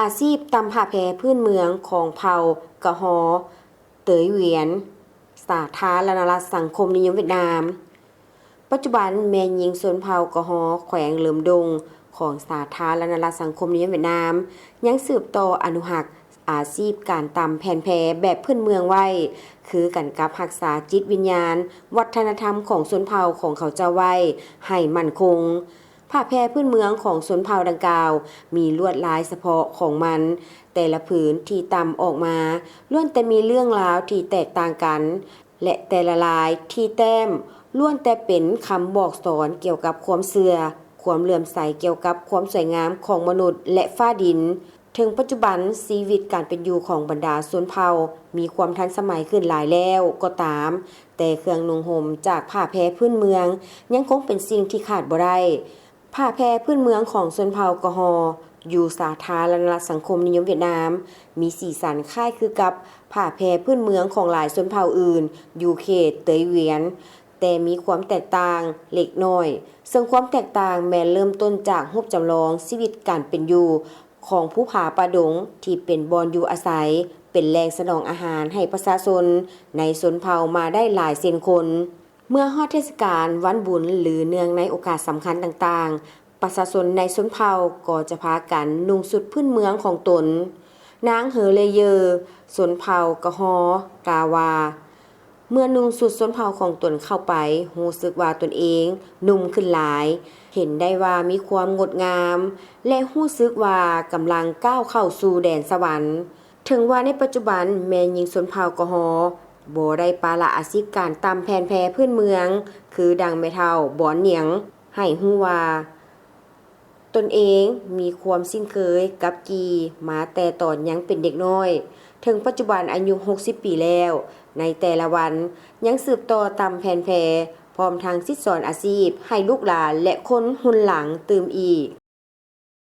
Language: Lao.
ອາຊີບຕຳຜ້າແພພື້ນເມືອງຂອງເຜົ່າກະຮໍ ເຕີຍຫວຽນ ສາທາລະນະລັດສັງຄົມນິຍົມຫວຽດນາມ. ປັດຈຸບັນແມ່ຍິງຊົນເຜົ່າກະຮໍ ແຂວງເຫຼີມດົງ ຂອງສາທາລະນະລັດສັງຄົມນິຍົມຫວຽດນາມ ຍັງສືບຕໍ່ອະນຸຮັກອາຊີບການຕຳແຜ່ນແພແບບພື້ນເມືອງໄວ້ ຄືກັນກັບຮັກສາຈິດວິນຍານ ວັດທະນະທຳຂອງຊົນເຜົ່າຂອງເຂົາເຈົ້າໄວ້ໃຫ້ໝັ້ນຄົງ. ຜ້າແພພື້ນເມືອງຂອງຊົນເຜົ່າດັ່ງກ່າວ ມີລວດລາຍສະເພາະຂອງມັນ, ແຕ່ລະຜືນທີ່ຕຳອອກມາ ລ້ວນແຕ່ມີເລື່ອງລາວທີ່ແຕກຕ່າງກັນ ແລະ ແຕ່ລະລາຍທີ່ແຕ້ມ ລ້ວນແຕ່ເປັນຄຳບອກສອນກ່ຽວກັບຄວາມເຊື່ອ, ຄວາມເຫຼື້ອມໃສກ່ຽວກັບຄວາມສວຍງາມຂອງມະນຸດ ແລະ ຟ້າດິນ. ເຖິງປັດຈຸບັນ, ຊີວິດການເປັນຢູ່ຂອງບັນດາຊົນເຜົ່າມີຄວາມທັນສະໄໝຂຶ້ນຫຼາຍແລ້ວກໍຕາມ, ແຕ່ເຄື່ອງນຸ່ງຫົ່ມຈາກຜ້າແພພື້ນເມືອງຍັງຄົງເປັນສິ່ງທີ່ຂາດບໍ່ໄດ້. ຜ້າແພພື້ນເມືອງຂອງຊົນເຜົ່າກະຮໍ ຢູ່ສາທາລະນະລັດສັງຄົມນິຍົມຫວຽດນາມ ມີສີສັນຄ້າຍຄືກັບຜ້າແພພື້ນເມືອງຂອງຫຼາຍຊົນເຜົ່າອື່ນຢູ່ເຂດເຕີຍຫວຽນ, ແຕ່ມີຄວາມແຕກຕ່າງເລັກນ້ອຍ, ເຊິ່ງຄວາມແຕກຕ່າງແມ່ນເລີ່ມຕົ້ນຈາກຮູບຈຳລອງຊີວິດການເປັນຢູ່ຂອງພູຜາປ່າດົງ ທີ່ເປັນບ່ອນຢູ່ອາໄສ, ເປັນແຫຼ່ງສະໜອງອາຫານໃຫ້ປະຊາຊົນໃນຊົນເຜົ່າມາໄດ້ຫຼາຍເຊັ່ນຄົນ. ເມື່ອຮອດເທດສະການວັນບຸນ ຫຼື ເນື່ອງໃນໂອກາດສຳຄັນຕ່າງໆ, ປະຊາຊົນໃນຊົນເຜົ່າກໍຈະພາກັນນຸ່ງຊຸດພື້ນເມືອງຂອງຕົນ. ນາງ ເຮີເລເຢີ ຊົນເຜົ່າກະຮໍ ກ່າວວ່າ, ເມື່ອນຸ່ງຊຸດຊົນເຜົ່າຂອງຕົນເຂົ້າໄປ, ຮູ້ສຶກວ່າຕົນເອງໜຸ່ມຂຶ້ນຫຼາຍ, ເຫັນໄດ້ວ່າມີຄວາມງົດງາມ ແລະ ຮູ້ສຶກວ່າກຳລັງກ້າວເຂົ້າສູ່ແດນສະຫວັນ. ເຖິງວ່າໃນປັດຈຸບັນແມ່ຍິງຊົນເຜົ່າກະຮໍ ບໍ່ໄດ້ປະລະອາຊີບການຕຳແຜ່ນແພພື້ນເມືອງ ຄືດັ່ງແມ່ເຖົ້າບອນນຽງໃຫ້ຮູ້ວ່າ, ຕົນເອງມີຄວາມຊິນເຄີຍກັບກີ່ມາແຕ່ຕອນຍັງເປັນເດັກນ້ອຍ, ເຖິງປັດຈຸບັນອາຍຸຫົກສິບປີແລ້ວ, ໃນແຕ່ລະວັນຍັງສືບຕໍ່ຕຳແຜ່ນແພ ພ້ອມທັງສິດສອນອາຊີບໃຫ້ລູກຫຼານ ແລະ ຄົນຮຸ່ນຫຼັງຕື່ມອີກ.